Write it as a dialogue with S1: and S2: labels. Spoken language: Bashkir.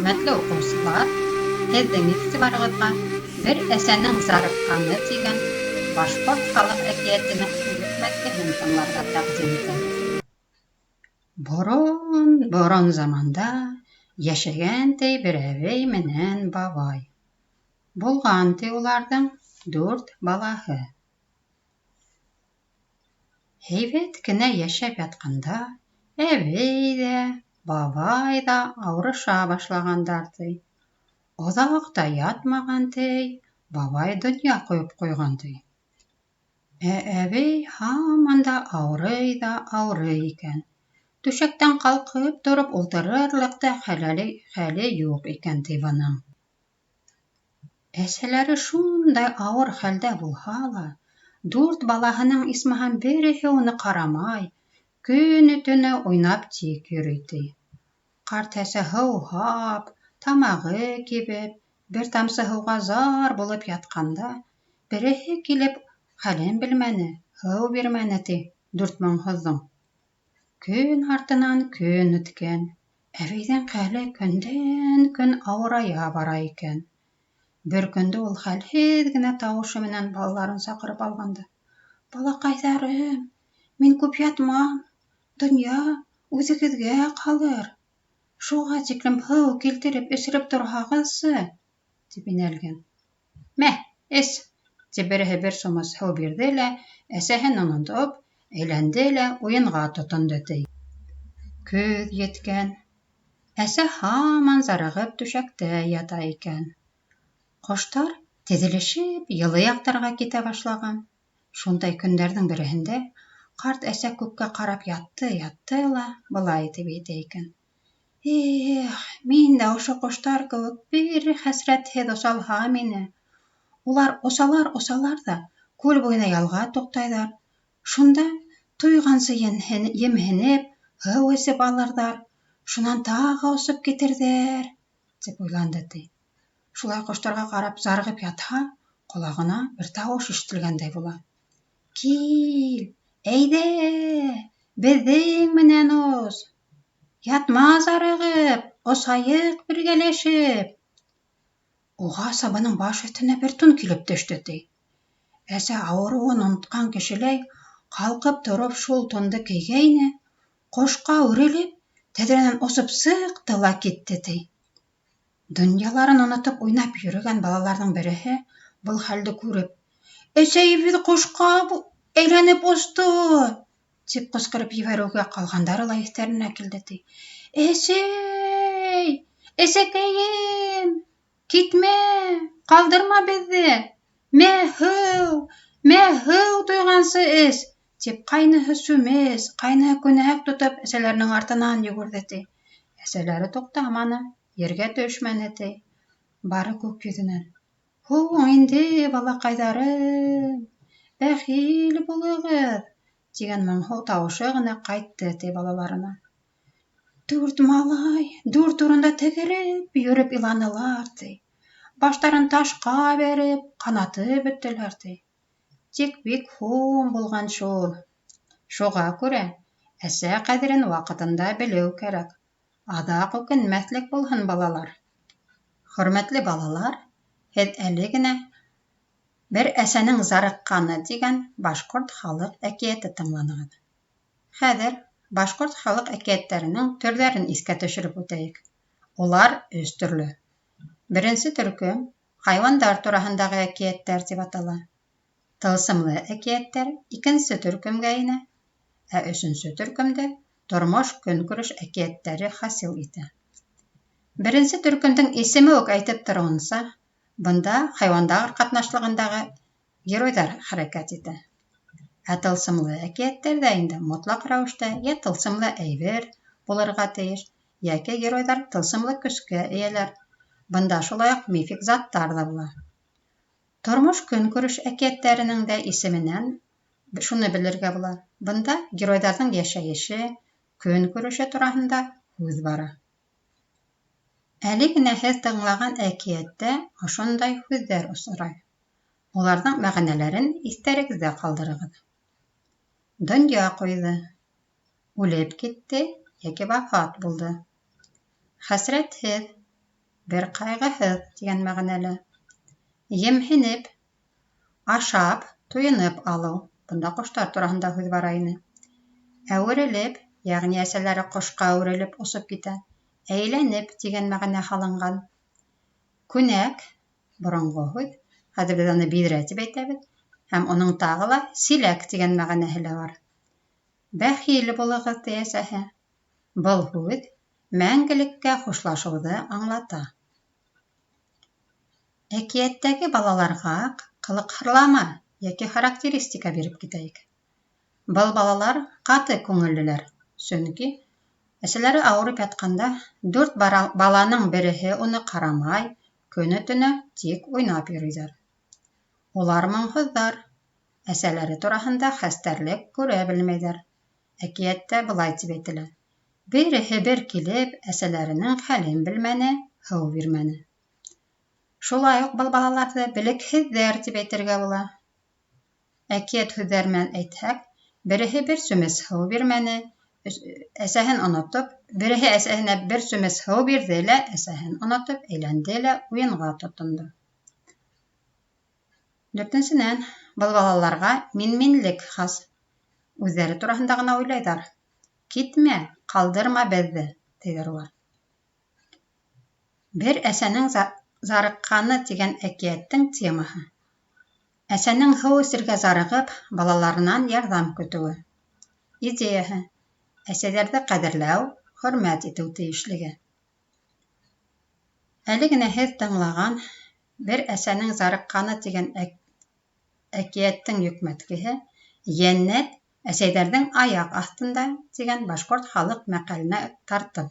S1: Хөрмәтле уҡыусылар, һеҙҙең иғтибарығыҙға «Бер әсәнең зарыҡҡаны» тигән башҡорт халыҡ әкиәтенең үрелтмәкеһен тыңларға тәҡдим итәбеҙ. Борон-борон заманда йәшәгән ти бер әбей менән бабай. Булған ти уларҙың дүрт балаһы. Һәйбәт кенә йәшәп ятҡанда әбей ҙә, бабай ҙа ауырыша башлағандар, ти. Оҙаҡ та ятмаған, ти, бабай донъя ҡуйып ҡуйған, ти. Ә әбей һаман да ауырый ҙа ауырый икән. Түшәктән ҡалҡып тороп ултырырлыҡ та хәле юҡ икән, ти, бының. Әсәләре шундай ауыр хәлдә булһа ла, дүрт балаһының исмаһам береһе уны ҡарамай, көнө-төнө уйнап тик йөрөй, ти. Ҡарт әсә һыуһап, тамағы кибеп, бер тамсы һыуға зар булып ятҡанда, береһе килеп хәлен белмәне, һыу бирмәне, ти, дүрт моңһоҙҙоң. Көн артынан көн үткән, әбейҙең хәле көндән-көн ауырая бара икән. Бер көндө ул хәлһеҙ генә тауышы менән балаларын саҡырып алған да: «Балаҡайҙарым, мин күп ятмам, донъя үҙегеҙгә ҡалыр. Шуға тиклем һыу килтереп эсереп торһағыҙсы», — тип инәлгән. «Мә, эс», — тип береһе бер сумыс һыу бирҙе лә, әсәһен онотоп, әйләнде лә уйынға тотондо, ти. Көҙ еткән. Әсә һаман зарығып түшәктә ята икән. Ҡоштар теҙелешеп йылы яҡтарға китә башлаған. Шундай көндәрҙең береһендә ҡарт әсә күккә ҡарап ятты-ятты ла былай тип әйтә икән: «Их, мин дә ошо ҡоштар кеүек бер хәсрәтһеҙ осалһам ине. Улар осалар-осалар ҙа күл буйына ялға туҡтайҙар. Шунда туйғансы емһенеп, һыу эсеп алырҙар, шунан тағы осоп китерҙәр», — тип уйланды, ти. Шулай ҡоштарға ҡарап зарығып ятһа, ҡолағына бер тауыш ишетелгәндәй була: «Кил, әйҙә, беҙҙең менән ос, ятма зарығып, осайыҡ бергәләшеп». Уғаса бының баш өҫтөнә бер тун килеп төштө, ти. Әсә ауырыуын онотҡан кешеләй ҡалҡып тороп шул тунды кейгәйне, ҡошҡа үрелеп, тәҙрәнән осоп сыҡты ла китте, ти. Донъяларын онотоп уйнап йөрөгән балаларҙың береһе был хәлде күреп: «Әсәйебеҙ ҡошҡа әйләнеп осто!» — тип ҡысҡырып ебәреүгә ҡалғандары ла иҫтәренә килде, ти. «Әсәй, әсәкәйем, китмә, ҡалдырма беҙҙе, мә һыу, мә һыу туйғансы эс!» — тип ҡайныһы сүмес, ҡайныһы күнәк тотоп әсәләренең артынан йүгерҙе, ти. Әсәләре туҡтаманы, ергә төшмәне, ти. Бары күк йөҙөнән: «Һуң инде, балаҡайҙарым, бәхил булығыҙ», — тигән моңһоу тауышы ғына ҡайтты, ти, балаларына. Дүрт малай дүрт урында тәгәрәп йөрөп иланылар, ти. Баштарын ташҡа бәреп, ҡанатып бөттөләр, ти. Тик бик һуң булған шул. Шуға күрә әсә ҡәҙерен ваҡытында белеү кәрәк. Аҙаҡ үкенмәҫлек булһын, балалар. Хөрмәтле балалар, һеҙ әле генә «Бер әсәнең зарыҡҡаны» тигән башҡорт халыҡ әкиәте тыңланығыҙ. Хәҙер башҡорт халыҡ әкиәттәренең төрҙәрен иҫкә төшөрөп үтәйек. Улар өс төрлө. Беренсе төркөм хайуандар тураһындағы әкиәттәр тип атала. Тылсымлы әкиәттәр икенсе төркөмгә инә, ә өсөнсө төркөмдө тормош-көнкүреш әкиәттәре хасил итә. Беренсе төркөмдөң исеме үк әйтеп тороуынса, бында хайуандар ҡатнашлығындағы геройҙар хәрәкәт итә. Ә тылсымлы әкиәттәрҙә инде мотлаҡ рәүештә йә тылсымлы әйбер булырға тейеш, йәки геройҙар тылсымлы көскә эйәләр. Бында шулай уҡ мифик заттар ҙа була. Тормош-көнкүреш әкиәттәренең дә исеменән шуны белергә була: бында геройҙарҙың йәшәйеше, көнкүреше тураһында һүҙ бара. Әле генә һеҙ тыңлаған әкиәттә ошондай һүҙҙәр осрай. Уларҙың мәғәнәләрен иҫтәрегеҙҙә ҡалдырығыҙ. Донъя ҡуйҙы, үлеп китте йәки вафат булды. Хәсрәтһеҙ, Бер ҡайғыһыҙ тигән мәғәнәлә. Емһенеп, ашап, туйынып алыу. Бында ҡоштар тураһында һүҙ бара ине. Әүерелеп, йәғни әсәләре ҡошҡа әүерелеп осоп китә. Әйләнеп тигән мәғәнә һалынған. Күнәк, боронғо һүҙ, хәҙер беҙ аны биҙрә тип әйтәбеҙ, һәм уның тағы ла силәк тигән мәғәнәһе лә бар. Бәхил булығыҙ, ти әсәһе. Был һүҙ мәңгелеккә хушлашыуҙы аңлата. Әкиәттәге балаларға ҡылыҡһырлама йәки характеристика биреп китәйек. Был балалар ҡаты күңеллеләр, сөнки әсәләре ауырып ятҡанда дүрт баланың береһе уны ҡарамай, көнө-төнө тик уйнап йөрөйҙәр. Улар моңһоҙҙар, әсәләре тураһында хәстәрлек күрә белмәйҙәр. Әкиәттә былай тип әйтелә: Береһе бер килеп, әсәләренең хәлен белмәне, һыу бирмәне. Шулай уҡ был балаларҙы белекһеҙҙәр тип әйтергә була. Әкиәт һүҙҙәре менән әйтһәк, береһе бер сүмес һыу бирмәне, әсәһен онотоп, береһе әсәһенә бер сүмес һыу бирҙе лә, әсәһен онотоп, әйләнде лә уйынға тотондо. Дүртенсенән, был балаларға минминлек хас. Үҙҙәре тураһында ғына уйлайҙар. Китмә, ҡалдырма беҙҙе, тиҙәр улар. Бер әсәнең зарыҡҡаны тигән әкиәттең темаһы. Әсәнең һыу эсергә зарығып, балаларынан ярҙам көтөүе. Идеяһы: әсәйҙәрҙе ҡәҙерләү, хөрмәт итеү тейешлеге. Әле генә һеҙ тыңлаған Бер әсәнең зарыҡҡаны тигән әкиәттең йөкмәткеһе Йәннәт әсәйҙәрҙең аяҡ аҫтында тигән башҡорт халыҡ мәҡәленә тартым.